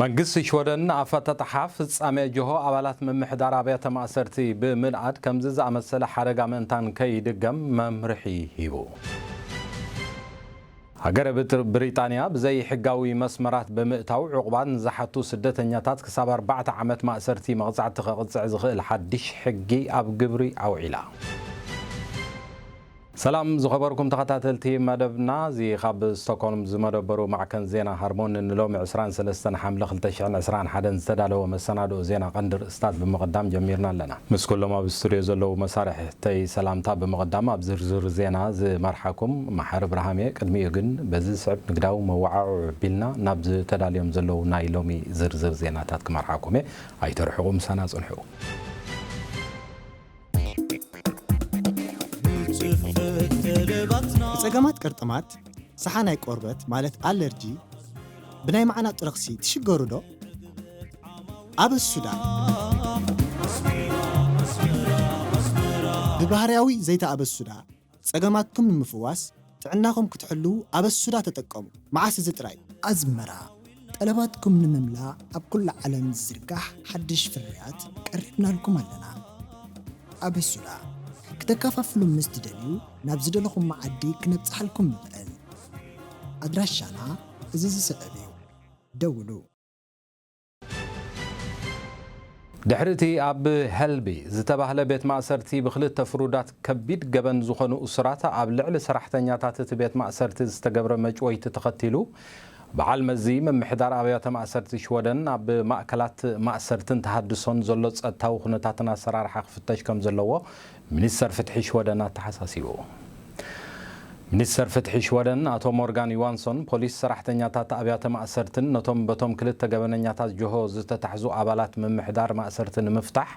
መንግስቲ ሽወደን ኣፈጣጥሓ ፍጻሜ ጅሆ ኣባላት ምምሕዳር ኣብያተ ማእሰርቲ ብምንኣድ፣ ከምዚ ዝኣመሰለ ሓደጋ ምእንታን ከይድገም መምርሒ ሂቡ። ሃገረ ብትር-፣ ብሪጣንያ ብዘይሕጋዊ መስመራት ብምእታው ዑቕባ ንዝሓቱ ስደተኛታት ክሳብ ኣርባዕተ ዓመት ማእሰርቲ መቕጻዕቲ ከቕጽዕ ዝኽእል ሓድሽ ሕጊ ኣብ ግብሪ ኣውዒላ። ሰላም ዝኸበርኩም ተኸታተልቲ መደብና፣ እዚ ካብ ስቶክሆልም ዝመደበሩ ማዕከን ዜና ሃርሞን ንሎሚ ዕስራን ሰለስተን ሓምለ ክልተ ሽሕን ዕስራን ሓደን ዝተዳለወ መሰናድኦ ዜና ቀንዲ ርእስታት ብምቕዳም ጀሚርና ኣለና። ምስ ኩሎም ኣብ ስቱድዮ ዘለዉ መሳርሕተይ ሰላምታ ብምቕዳም፣ ኣብ ዝርዝር ዜና ዝመርሓኩም መሓሪ ብርሃም እየ። ቅድሚኡ ግን በዚ ዝስዕብ ንግዳዊ መወዓውዒ ኣቢልና ናብ ዝተዳልዮም ዘለዉ ናይ ሎሚ ዝርዝር ዜናታት ክመርሓኩም እየ። ኣይተርሕቑ፣ ምሳና ጽንሑ። ንጽፈት ተለባትና። ብጸገማት ቅርጥማት፣ ሰሓናይ ቆርበት ማለት ኣለርጂ፣ ብናይ ማዕናጡ ረኽሲ ትሽገሩ ዶ? ኣበሱዳ። ብባህርያዊ ዘይተ ኣበሱዳ ጸገማትኩም ንምፍዋስ፣ ጥዕናኹም ክትሕልዉ ኣበሱዳ ተጠቀሙ። መዓስ እዚ ጥራይ? ኣዝመራ። ጠለባትኩም ንምምላእ ኣብ ኩሉ ዓለም ዝዝርጋሕ ሓድሽ ፍርያት ቀሪብናልኩም ኣለና። ኣበሱዳ። ክተከፋፍሉ ምስ ትደልዩ፣ ናብ ዝደለኹም መዓዲ ክነብጽሓልኩም ንኽእል። ኣድራሻና እዚ ዝስዕብ እዩ። ደውሉ። ድሕሪ እቲ ኣብ ሄልቢ ዝተባህለ ቤት ማእሰርቲ ብክልተ ፍሩዳት ከቢድ ገበን ዝኾኑ እሱራት ኣብ ልዕሊ ሰራሕተኛታት እቲ ቤት ማእሰርቲ ዝተገብረ መጭወይቲ ተኸቲሉ፣ በዓል መዚ ምምሕዳር ኣብያተ ማእሰርቲ ሽወደን ኣብ ማእከላት ማእሰርትን ተሃድሶን ዘሎ ጸጥታዊ ኩነታትን ኣሰራርሓ ክፍተሽ ከም ዘለዎ ሚኒስተር ፍትሒ ሽወደን ኣተሓሳሲቡ። ሚኒስተር ፍትሒ ሽወደን ኣቶ ሞርጋን ዮዋንሶን፣ ፖሊስ፣ ሰራሕተኛታት ኣብያተ ማእሰርትን ነቶም በቶም ክልተ ገበነኛታት ጅሆ ዝተታሕዙ ኣባላት ምምሕዳር ማእሰርቲ ንምፍታሕ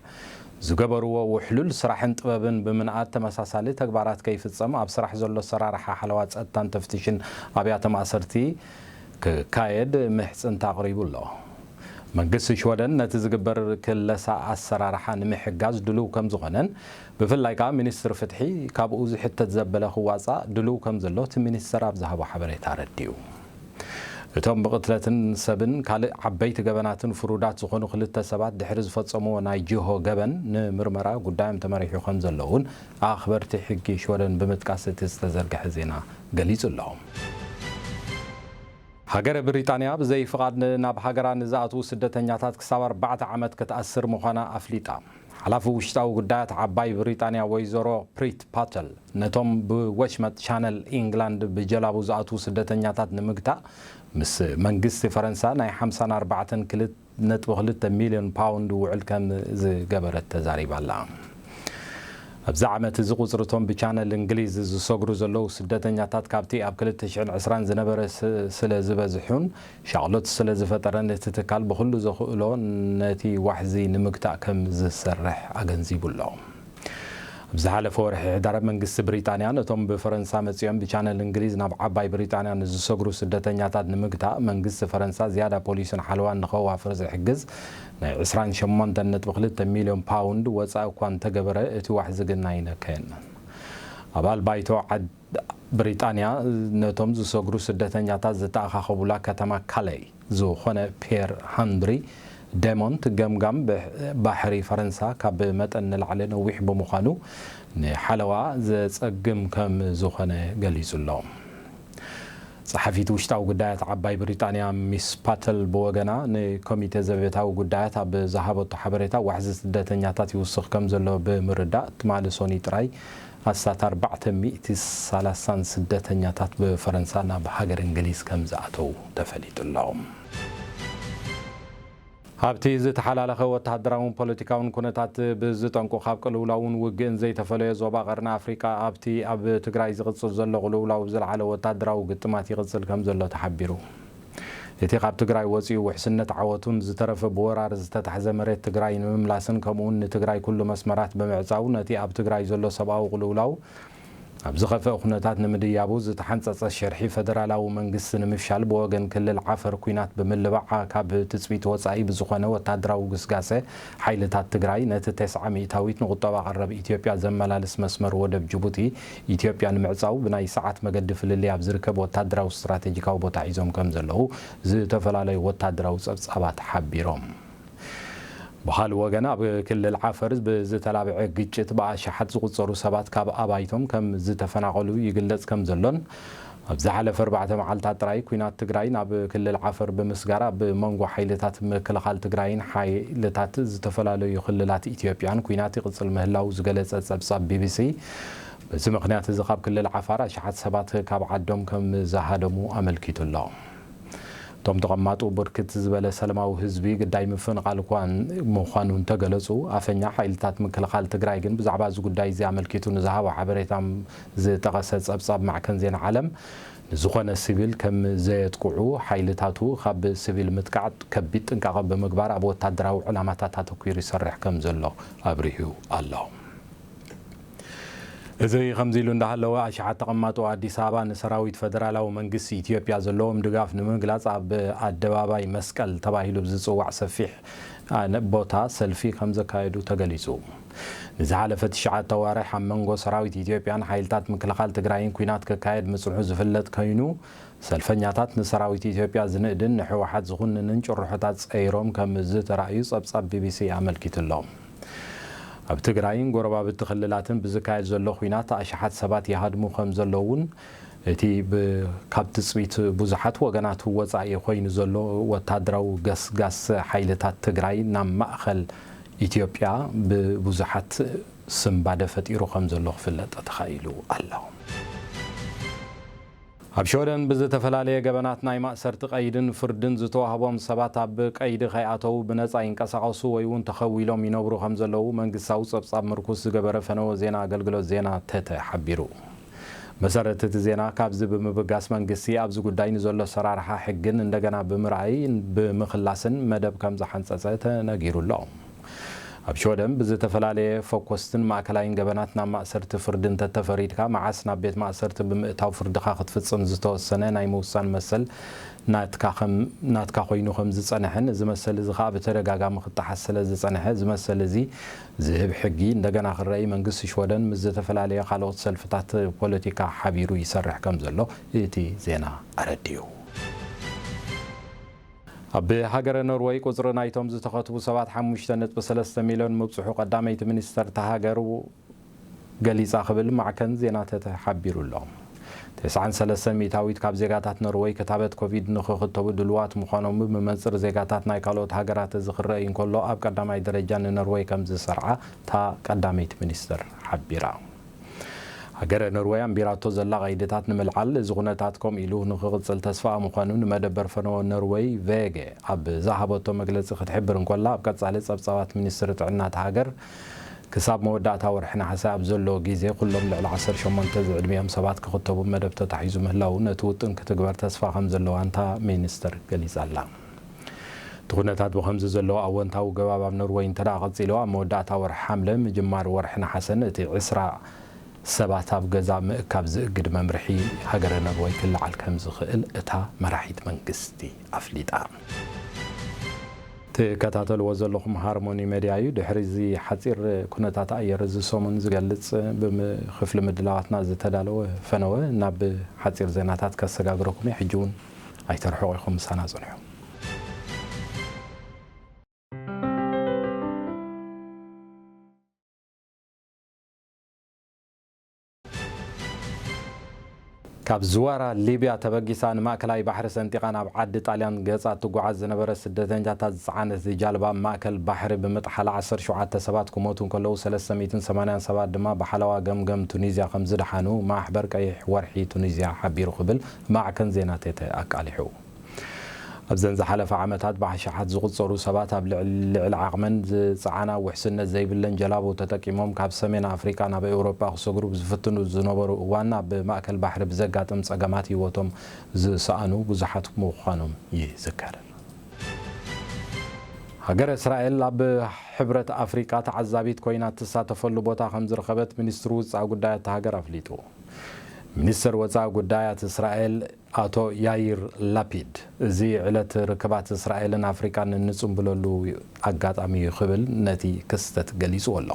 ዝገበርዎ ውሕሉል ስራሕን ጥበብን ብምንኣድ፣ ተመሳሳሊ ተግባራት ከይፍጸም ኣብ ስራሕ ዘሎ ኣሰራርሓ ሓለዋ ጸጥታን ተፍትሽን ኣብያተ ማእሰርቲ ክካየድ ምሕጽንታ ኣቕሪቡ ኣሎ። መንግስቲ ሽወደን ነቲ ዝግበር ክለሳ ኣሰራርሓ ንምሕጋዝ ድሉው ከም ዝኾነን፣ ብፍላይ ከኣ ሚኒስትሪ ፍትሒ ካብኡ ዝሕተት ዘበለ ክዋጻእ ድሉው ከም ዘሎ እቲ ሚኒስተር ኣብ ዝሃቦ ሓበሬታ ኣረዲኡ። እቶም ብቕትለትን ሰብን ካልእ ዓበይቲ ገበናትን ፍሩዳት ዝኾኑ ክልተ ሰባት ድሕሪ ዝፈጸምዎ ናይ ጅሆ ገበን ንምርመራ ጉዳዮም ተመሪሑ ከም ዘሎ እውን ኣኽበርቲ ሕጊ ሽወደን ብምጥቃስ እቲ ዝተዘርግሐ ዜና ገሊጹ ኣሎ። ሃገረ ብሪጣንያ ብዘይ ፍቓድ ናብ ሃገራ ንዝኣትዉ ስደተኛታት ክሳብ ኣርባዕተ ዓመት ክትኣስር ምዃና ኣፍሊጣ። ሓላፊ ውሽጣዊ ጉዳያት ዓባይ ብሪጣንያ ወይዘሮ ፕሪት ፓተል፣ ነቶም ብወሽመጥ ቻነል ኢንግላንድ ብጀላቡ ዝኣትዉ ስደተኛታት ንምግታእ፣ ምስ መንግስቲ ፈረንሳ ናይ ሓምሳን ኣርባዕተን ክልተ ነጥቢ ክልተ ሚልዮን ፓውንድ ውዕል ከም ዝገበረት ተዛሪባ ኣላ። ኣብዚ ዓመት እዚ ቁጽሪ እቶም ብቻነል እንግሊዝ ዝሰግሩ ዘለዉ ስደተኛታት ካብቲ ኣብ ክልተ ሽሕን ዕስራን ዝነበረ ስ-፣ ስለ ዝበዝሑን ሻቕሎት ስለ ዝፈጠረን እቲ ትካል ብኹሉ ዘኽእሎ ነቲ ዋሕዚ ንምግታእ ከም ዝሰርሕ ኣገንዚቡ ኣሎ። ኣብ ዝሓለፈ ወርሒ ሕዳር መንግስቲ ብሪጣንያ ነቶም ብፈረንሳ መጺኦም ብቻነል እንግሊዝ ናብ ዓባይ ብሪጣንያ ንዝሰግሩ ስደተኛታት ንምግታእ መንግስቲ ፈረንሳ ዝያዳ ፖሊስን ሓለዋን ንኸዋፍር ዝሕግዝ ናይ ዕስራን ሸሞንተን ነጥቢ ክልተ ሚልዮን ፓውንድ ወጻኢ እኳ እንተገበረ፣ እቲ ዋሕዚ ግን ኣይነከየን። ኣባል ባይቶ ዓድ-፣ ብሪጣንያ ነቶም ዝሰግሩ ስደተኛታት ዝተኣኻኸቡላ ከተማ ካለይ ዝኾነ ፒየር ሃንድሪ ደሞንት፣ ገምጋም ብሕ-፣ ባሕሪ ፈረንሳ ካብ መጠን ንላዕሊ ነዊሕ ብምዃኑ ንሓለዋ ዘጸግም ከም ዝኾነ ገሊጹ ኣሎ። ጸሓፊት ውሽጣዊ ጉዳያት ዓባይ ብሪጣንያ ሚስ ፓተል ብወገና ንኮሚቴ ዘቤታዊ ጉዳያት ኣብ ዝሃበቶ ሓበሬታ፣ ዋሕዚ ስደተኛታት ይውስኽ ከም ዘሎ ብምርዳእ፣ ትማሊ ሶኒ ጥራይ ኣስታት ኣርባዕተ ሚእቲ ሰላሳን ስደተኛታት ብፈረንሳ ናብ ሃገር እንግሊዝ ከም ዝኣተዉ ተፈሊጡ ኣሎ። ኣብቲ ዝተሓላለኸ ወተሃደራውን ፖለቲካውን ኩነታት ብዝጠንቁ ካብ ቅልውላውን ውግእን ዘይተፈለየ ዞባ ቀርኒ ኣፍሪቃ፣ ኣብቲ ኣብ ትግራይ ዝቕጽል ዘሎ ቅልውላው ዝለዓለ ወተሃደራዊ ግጥማት ይቕጽል ከም ዘሎ ተሓቢሩ። እቲ ካብ ትግራይ ወጺኡ ውሕስነት ዓወቱን ዝተረፈ ብወራር ዝተታሕዘ መሬት ትግራይ ንምምላስን ከምኡውን ንትግራይ ኩሉ መስመራት ብምዕጻው ነቲ ኣብ ትግራይ ዘሎ ሰብኣዊ ቅልውላው ኣብ ዝኸፍአ ኩነታት ንምድያቡ ዝተሓንጸጸ ሽርሒ ፈደራላዊ መንግስቲ ንምፍሻል ብወገን ክልል ዓፈር ኲናት ብምልባዕ ካብ ትጽቢት ወጻኢ ብዝኾነ ወታደራዊ ግስጋሰ ሓይልታት ትግራይ ነቲ ተስዓ ሚእታዊት ንቁጠባ ቀረብ ኢትዮጵያ ዘመላልስ መስመር ወደብ ጅቡቲ ኢትዮጵያ ንምዕጻው ብናይ ሰዓት መገዲ ፍልልይ ኣብ ዝርከብ ወታደራዊ ስትራቴጂካዊ ቦታ ሒዞም ከም ዘለዉ ዝተፈላለዩ ወታደራዊ ጸብጻባት ሓቢሮም። ብኻልእ ወገን ኣብ ክልል ዓፈር ብዝተላብዐ ግጭት ብኣሽሓት ዝቑጸሩ ሰባት ካብ ኣባይቶም ከም ዝተፈናቐሉ ይግለጽ ከም ዘሎን ኣብ ዝሓለፈ ኣርባዕተ መዓልታት ጥራይ ኲናት ትግራይ ናብ ክልል ዓፈር ብምስጋር ኣብ መንጎ ሓይልታት ምክልኻል ትግራይን ሓይልታት ዝተፈላለዩ ክልላት ኢትዮጵያን ኲናት ይቕጽል ምህላው ዝገለጸ ጸብጻብ ቢቢሲ በዚ ምኽንያት እዚ ካብ ክልል ዓፋር ኣሽሓት ሰባት ካብ ዓዶም ከም ዝሃደሙ ኣመልኪቱ ኣሎ። እቶም ተቐማጡ ብርክት ዝበለ ሰላማዊ ህዝቢ ግዳይ ምፍንቓል እኳ ምዃኑ እንተገለጹ፣ ኣፈኛ ሓይልታት ምክልኻል ትግራይ ግን ብዛዕባ እዚ ጉዳይ እዚ ኣመልኪቱ ንዝሃቦ ሓበሬታ ዝጠቐሰ ጸብጻብ ማዕከን ዜና ዓለም፣ ንዝኾነ ሲቪል ከም ዘየጥቅዑ፣ ሓይልታቱ ካብ ሲቪል ምጥቃዕ ከቢድ ጥንቃቐ ብምግባር ኣብ ወታደራዊ ዕላማታት ኣተኲሩ ይሰርሕ ከም ዘሎ ኣብሪሁ ኣሎ። እዚ ከምዚ ኢሉ እንዳሃለወ፣ ኣሽሓት ተቐማጦ ኣዲስ ኣበባ ንሰራዊት ፈደራላዊ መንግስቲ ኢትዮጵያ ዘለዎም ድጋፍ ንምግላጽ ኣብ ኣደባባይ መስቀል ተባሂሉ ብዝጽዋዕ ሰፊሕ ኣነ-፣ ቦታ ሰልፊ ከም ዘካየዱ ተገሊጹ። ንዝሓለፈ ትሽዓተ ኣዋርሕ ኣብ መንጎ ሰራዊት ኢትዮጵያን ሓይልታት ምክልኻል ትግራይን ኲናት ክካየድ ምጽንሑ ዝፍለጥ ኮይኑ፣ ሰልፈኛታት ንሰራዊት ኢትዮጵያ ዝንእድን ንህወሓት ዝኹንንን ጭርሖታት ጸይሮም ከም ዝተራእዩ ጸብጻብ ቢቢሲ ኣመልኪቱ ኣሎ። ኣብ ትግራይን ጎረባብቲ ክልላትን ብዝካየድ ዘሎ ኲናት ኣሽሓት ሰባት ይሃድሙ ከም ዘለዉ እውን እቲ ብ-፣ ካብ ትጽቢት ብዙሓት ወገናት ወጻኢ ኮይኑ ዘሎ ወታደራዊ ገስጋስ ሓይልታት ትግራይ ናብ ማእኸል ኢትዮጵያ ብብዙሓት ስንባደ ፈጢሩ ከም ዘሎ ክፍለጥ ተኻኢሉ ኣሎ። ኣብ ሽወደን ብዝተፈላለየ ገበናት ናይ ማእሰርቲ ቀይድን ፍርድን ዝተዋህቦም ሰባት ኣብ ቀይዲ ከይኣተዉ ብነጻ ይንቀሳቐሱ ወይ እውን ተኸዊሎም ይነብሩ ከም ዘለዉ መንግስታዊ ጸብጻብ ምርኩስ ዝገበረ ፈነወ ዜና ኣገልግሎት ዜና ተተ ሓቢሩ። መሰረት እቲ ዜና ካብዚ ብምብጋስ መንግስቲ ኣብዚ ጉዳይ ንዘሎ ኣሰራርሓ ሕግን እንደገና ብምርኣይ ብምኽላስን መደብ ከም ዝሓንጸጸ ተነጊሩ ኣሎ። ኣብ ሽወደን ብዝተፈላለየ ፈኮስትን ማእከላይን ገበናት ናብ ማእሰርቲ ፍርዲ እንተተፈሪድካ፣ መዓስ ናብ ቤት ማእሰርቲ ብምእታው ፍርድኻ ክትፍጽም ዝተወሰነ ናይ ምውሳን መሰል ናትካ ከም-፣ ናትካ ኮይኑ ከም ዝጸንሐን፣ እዚ መሰል እዚ ከኣ ብተደጋጋሚ ክጠሓስ ስለ ዝጸንሐ፣ እዚ መሰል እዚ ዝህብ ሕጊ እንደገና ክረኣይ መንግስቲ ሽወደን ምስ ዝተፈላለየ ካልኦት ሰልፍታት ፖለቲካ ሓቢሩ ይሰርሕ ከም ዘሎ እቲ ዜና ኣረዲኡ። ኣብ ሃገረ ኖርወይ ቁጽሪ ናይቶም ዝተኸትቡ ሰባት ሓሙሽተ ነጥቢ ሰለስተ ሚልዮን ምብጽሑ ቀዳመይቲ ሚኒስተር እታ ሃገር ገሊጻ ክብል ማዕከን ዜና ተተ ሓቢሩ ኣሎ። ተስዓን ሰለስተን ሚእታዊት ካብ ዜጋታት ኖርወይ ክታበት ኮቪድ ንኽኽተቡ ድሉዋት ምዃኖም ብመንጽር ዜጋታት ናይ ካልኦት ሃገራት እዚ ክረኣይ እንከሎ፣ ኣብ ቀዳማይ ደረጃ ንኖርወይ ከም ዝሰርዓ እታ ቀዳመይቲ ሚኒስተር ሓቢራ። ሃገረ ኖርወይ ኣንቢራቶ ዘላ ቀይድታት ንምልዓል፣ እዚ ኩነታት ከምኡ ኢሉ ንኽቕጽል ተስፋኣ ምዃኑ ንመደበር ፈነወ ኖርወይ ቬገ ኣብ ዝሃበቶ መግለጺ ክትሕብር እንከላ፣ ኣብ ቀጻሊ ጸብጻባት ሚኒስትሪ ጥዕና እታ ሃገር ክሳብ መወዳእታ ወርሒ ነሓሰ ኣብ ዘሎ ግዜ፣ ኩሎም ልዕሊ ዓሰርተ ሸሞንተ ዝዕድሚኦም ሰባት ክኽተቡ መደብ ተታሒዙ ምህላዉ፣ ነቲ ውጥን ክትግበር ተስፋ ከም ዘለዋ እታ ሚኒስትር ገሊጻ ኣላ። እቲ ኩነታት ብኸምዚ ዘሎ ኣወንታዊ ገባብ ኣብ ኖርወይ እንተደኣ ቀጺሉ፣ ኣብ መወዳእታ ወርሒ ሓምለ ምጅማር ወርሒ ነሓሰን እቲ ዕስራ ሰባት ኣብ ገዛ ምእካብ ዝእግድ መምርሒ ሃገረ ኖርወይ ክለዓል ከም ዝኽእል እታ መራሒት መንግስቲ ኣፍሊጣ። ትከታተልዎ ዘለኹም ሃርሞኒ ሜድያ እዩ። ድሕሪ እዚ ሓጺር ኩነታት ኣየር እዚ ሰሙን ዝገልጽ ብም-፣ ክፍሊ ምድላዋትና ዝተዳለወ ፈነወ ናብ ሓጺር ዜናታት ከሰጋግረኩም እየ። ሕጂ እውን ኣይተርሕቑ ኢኹም፣ ምሳና ጽንሑ። ካብ ዝዋራ ሊብያ ተበጊሳ ንማእከላይ ባሕሪ ሰንጢቓ ናብ ዓዲ ጣልያን ገጻ እትጓዓዝ ዝነበረት ስደተኛታት ዝጸዓነት ጃልባ ኣብ ማእከል ባሕሪ ብምጥሓላ ዓሰርተ ሸውዓተ ሰባት ክሞቱ እንከለዉ፣ ሰለስተ ሚእትን ሰማንያን ሰባት ድማ ብሓለዋ ገምገም ቱኒዝያ ከም ዝደሓኑ ማሕበር ቀይሕ ወርሒ ቱኒዝያ ሓቢሩ ክብል ማዕከን ዜና ቴተ ኣቃሊሑ። ኣብዘን ዝሓለፋ ዓመታት ብኣሽሓት ዝቑጸሩ ሰባት ኣብ ልዕሊ፣ ልዕሊ ዓቕመን ዝጸዓና ውሕስነት ዘይብለን ጀላቡ ተጠቂሞም ካብ ሰሜን ኣፍሪቃ ናብ ኤውሮጳ ክሰግሩ ብዝፍትኑ ዝነበሩ እዋን፣ ኣብ ማእከል ባሕሪ ብዘጋጥም ጸገማት ህይወቶም ዝሰኣኑ ብዙሓት ምዃኖም ይዝከር። ሃገረ እስራኤል ኣብ ሕብረት ኣፍሪቃ ተዓዛቢት ኮይና እትሳተፈሉ ቦታ ከም ዝረኸበት ሚኒስትሪ ወጻኢ ጉዳያት እታ ሃገር ኣፍሊጡ። ሚኒስትር ወጻኢ ጉዳያት እስራኤል ኣቶ ያይር ላፒድ፣ "እዚ ዕለት ርክባት እስራኤልን ኣፍሪቃን እንጽንብለሉ ኣጋጣሚ እዩ" ክብል ነቲ ክስተት ገሊጽዎ ኣሎ።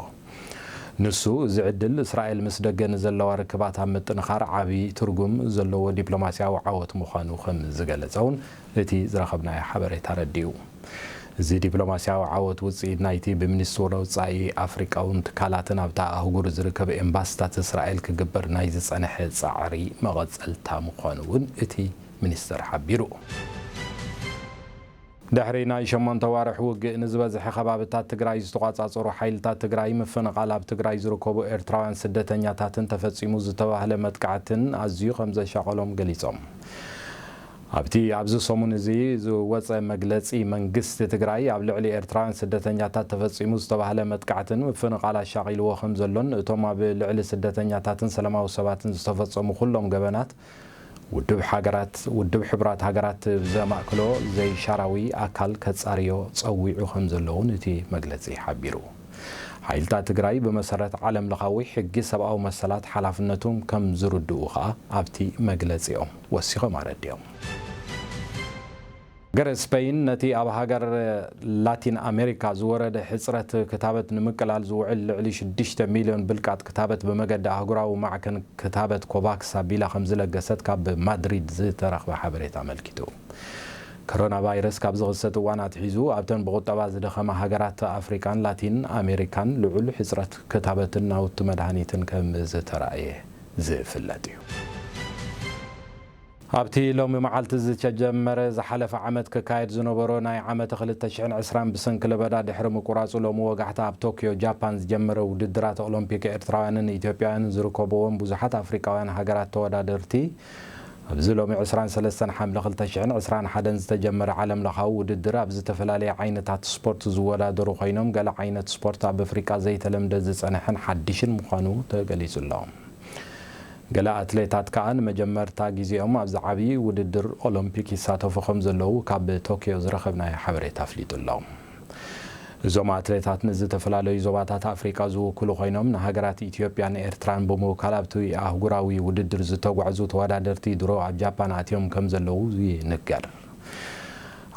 ንሱ፣ እዚ ዕድል እስራኤል ምስ ደገ ንዘለዋ ርክባት ኣብ ምጥንኻር ዓቢ ትርጉም ዘለዎ ዲፕሎማስያዊ ዓወት ምዃኑ ከም ዝገለጸ እውን እቲ ዝረኸብናዮ ሓበሬታ ኣረዲኡ። እዚ ዲፕሎማስያዊ ዓወት ውጽኢት ናይቲ ብሚኒስትሪ ወጻኢ ኣፍሪቃውን ትካላትን ኣብታ ኣህጉር ዝርከብ ኤምባሲታት እስራኤል ክግበር ናይ ዝጸንሐ ጻዕሪ መቐጸልታ ምዃኑ እውን እቲ ሚኒስተር ሓቢሩ። ድሕሪ ናይ ሸሞንተ ዋርሕ ውግእ ንዝበዝሐ ከባብታት ትግራይ ዝተቋጻጸሩ ሓይልታት ትግራይ፣ ምፍንቓል ኣብ ትግራይ ዝርከቡ ኤርትራውያን ስደተኛታትን ተፈጺሙ ዝተባህለ መጥቃዕትን ኣዝዩ ከም ዘሻቐሎም ገሊጾም። ኣብቲ ኣብዚ ሰሙን እዚ ዝወጸ መግለጺ መንግስቲ ትግራይ፣ ኣብ ልዕሊ ኤርትራውያን ስደተኛታት ተፈጺሙ ዝተባህለ መጥቃዕትን ምፍንቓል ኣሻቒልዎ ከም ዘሎን፣ እቶም ኣብ ልዕሊ ስደተኛታትን ሰላማዊ ሰባትን ዝተፈጸሙ ኩሎም ገበናት ውድብ ሃገራት፣ ውድብ ሕቡራት ሃገራት ብዘማእክሎ ዘይሻራዊ ኣካል ከጻርዮ ጸዊዑ ከም ዘሎ እውን እቲ መግለጺ ሓቢሩ። ሓይልታት ትግራይ ብመሰረት ዓለም ለኻዊ ሕጊ ሰብኣዊ መሰላት ሓላፍነቶም ከም ዝርድኡ ከኣ ኣብቲ መግለጺኦም ወሲኾም ኣረዲኦም። ሃገረ ስፔይን ነቲ ኣብ ሃገር ላቲን ኣሜሪካ ዝወረደ ሕጽረት ክታበት ንምቅላል ዝውዕል ልዕሊ ሽዱሽተ ሚልዮን ብልቃጥ ክታበት ብመገዲ ኣህጉራዊ ማዕከን ክታበት ኮቫክስ ኣቢላ ከም ዝለገሰት ካብ ማድሪድ ዝተረኽበ ሓበሬታ ኣመልኪቱ። ኮሮና ቫይረስ ካብ ዝኽሰት እዋን ኣትሒዙ ኣብተን ብቁጠባ ዝደኸማ ሃገራት ኣፍሪቃን ላቲን ኣሜሪካን ልዑል ሕጽረት ክታበትን ናውቲ መድሃኒትን ከም ዝተራእየ ዝፍለጥ እዩ። ኣብቲ ሎሚ መዓልቲ ዝተጀመረ ዝሓለፈ ዓመት ክካየድ ዝነበሮ ናይ ዓመተ ክልተ ሽሕን ዕስራን ብሰንኪ ለበዳ ድሕሪ ምቁራጹ፣ ሎሚ ወጋሕታ ኣብ ቶክዮ ጃፓን ዝጀመረ ውድድራት ኦሎምፒክ ኤርትራውያንን ኢትዮጵያውያንን ዝርከብዎም ብዙሓት ኣፍሪቃውያን ሃገራት ተወዳደርቲ፣ ኣብዚ ሎሚ ዕስራን ሰለስተን ሓምለ ክልተ ሽሕን ዕስራን ሓደን ዝተጀመረ ዓለም ለኻዊ ውድድር ኣብ ዝተፈላለየ ዓይነታት ስፖርት ዝወዳደሩ ኮይኖም፣ ገለ ዓይነት ስፖርት ኣብ ኣፍሪቃ ዘይተለምደ ዝጸንሐን ሓድሽን ምዃኑ ተገሊጹ ኣሎ። ገለ ኣትሌታት ከኣ ንመጀመርታ ግዜኦም ኣብዚ ዓብዪ ውድድር ኦሎምፒክ ይሳተፉ ከም ዘለዉ ካብ ቶክዮ ዝረኸብናዮ ሓበሬታ ኣፍሊጡ ኣሎ። እዞም ኣትሌታት ንዝተፈላለዩ ዞባታት ኣፍሪቃ ዝውክሉ ኮይኖም፣ ንሃገራት ኢትዮጵያን ኤርትራን ብምውካል ኣብቲ ኣህጉራዊ ውድድር ዝተጓዕዙ ተወዳደርቲ ድሮ ኣብ ጃፓን ኣትዮም ከም ዘለዉ ይንገር።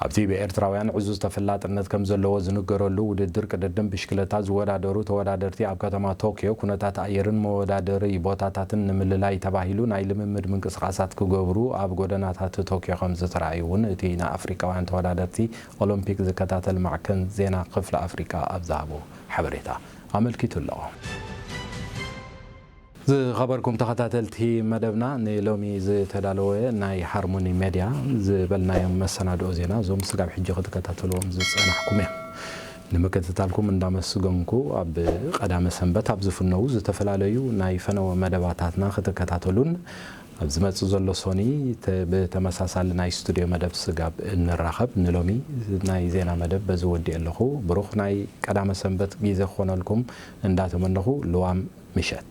ኣብቲ ብኤርትራውያን ዕዙዝ ተፈላጥነት ከም ዘለዎ ዝንገረሉ ውድድር ቅድድም ብሽክለታ ዝወዳደሩ ተወዳደርቲ፣ ኣብ ከተማ ቶክዮ ኩነታት ኣየርን መወዳደሪ ቦታታትን ንምልላይ ተባሂሉ ናይ ልምምድ ምንቅስቓሳት ክገብሩ ኣብ ጎደናታት ቶክዮ ከም ዝተራእዩ እውን እቲ ንኣፍሪቃውያን ተወዳደርቲ ኦሎምፒክ ዝከታተል ማዕከን ዜና ክፍሊ ኣፍሪቃ ኣብ ዝሃቦ ሓበሬታ ኣመልኪቱ ኣሎ። ዝኸበርኩም ተኸታተልቲ መደብና፣ ንሎሚ ዝተዳለወ ናይ ሃርሞኒ ሜድያ ዝበልናዮም መሰናድኦ ዜና፣ እዞም ስጋብ ሕጂ ክትከታተልዎም ዝጸናሕኩም እዮም። ንምክትታልኩም እንዳመስገንኩ፣ ኣብ ቀዳመ ሰንበት ኣብ ዝፍነዉ ዝተፈላለዩ ናይ ፈነወ መደባታትና ክትከታተሉን፣ ኣብ ዝመጽእ ዘሎ ሶኒ ተ-፣ ብተመሳሳሊ ናይ ስቱድዮ መደብ ስጋብ እንራኸብ፣ ንሎሚ ናይ ዜና መደብ በዚ ወዲኤ ኣለኹ። ብሩኽ ናይ ቀዳመ ሰንበት ግዜ ክኾነልኩም እንዳተመነኹ፣ ልዋም ምሸት።